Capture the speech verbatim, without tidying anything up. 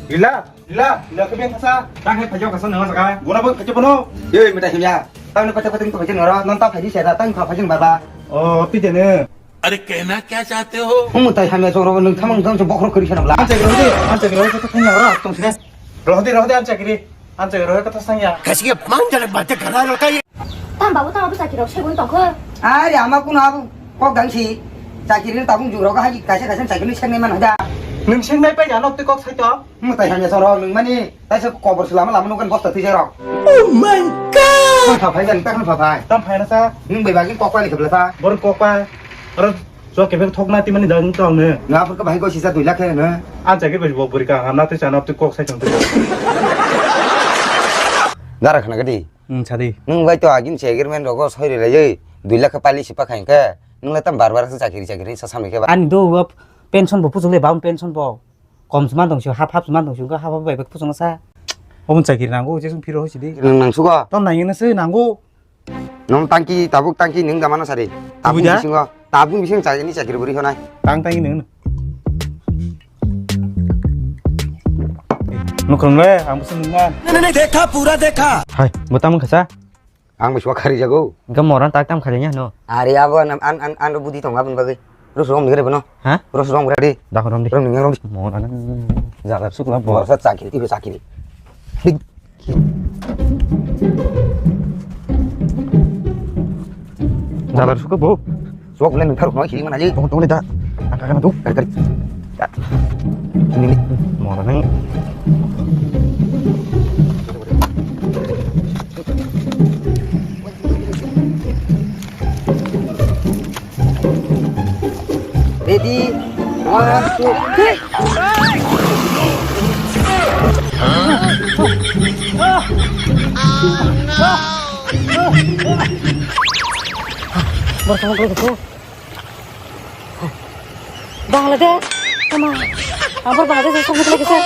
Lila, lila, lila khe beng khasa. Tang hai phajok khasa nang saka. Guna beng khacha bono. Ei, mita himya. Tang ni pacha pating to pacha noro. Non ta phaji seda, tang pha phaji baba. Oh, pi dene. अरे कहना क्या चाहते हो? Hum, tai hamya joro nung thamang thamang bokhro kori sana bla. Ancha kiri, ancha kiri, kata thangya ora tong sine. Rohdi, rohdi, ancha kiri. Ancha kiri, kata thangya. Kasi ke mang jale bate ghara lota ye. Tam babu, tam babu chakiri rok segun tongkho. Are ama kuno abu kok dang si. Chakiri tabung juro ka haji kaisa kaisa chakiri sengnai man hoda. Nung sengnai pai jano tei kok sai to. Mwtai hamya chwng rok nwng mani, taisa kobor se lama lama nukani bosta twijak rok. Oh my God! Khon pha phai jani, ta khon pha phai. Tam phai na sa? Nwng bai bagwi kok pai ni khebla sa? Bor kok pai. Aro chwk kebek thok na timani da nwng tong ne. Nwng aphur khe bahai goi sisa dui lakh khe no. Ancha khe bai bo bwrwi ka ham na twi chana twi kok sai tong twi. Gara khna gadi. Hmm, sadi. Nwng bai to agin se agreement rogo soi rwlaiwi dui lakh khe paili sipa khain khe. Nwng le tam bar bar khe chakiri chakiri sa samai khe ba. Ani do pension bo puchuk le baun pension bo. Kom sima tong sio, hap hap sima tong sio, hap hap bai bai puchung sa. Omo chakiri nango, je sung phiro hoisi di. Nang nang sugo. Tom nang yena se nango. Nong tangki, tabuk tangki ning damano sari. Tabuk Tubui da? Bisingo, tabuk bising chakiri chakiri buri honai. Tang tangki ning. Nukrong le, ang busu nungan. नहीं, नहीं, नहीं, देखा, पूरा देखा। Hai, butam khasa. Ang bai suwa khari jago. Hingke moran tak tam khari nya no. Are abo an, an, an, an budi tong aboni bagwi. Ros rom nigre bono. Ha? Ros rom gre di. Dak rom di. Rom nigre rom di. Moran jalar sukla bo. Borsa chakiri, tibe chakiri. Jalar sukla bo. Suwak le nung tharuk no hili mana ji. Tong tong le da. Angka kana tu. Kari kari. Ini ni. Moran nang. Ready? One, two, three. Bertemu dulu, Bangladesh, sama. Ampar Bangladesh, sama kita kita.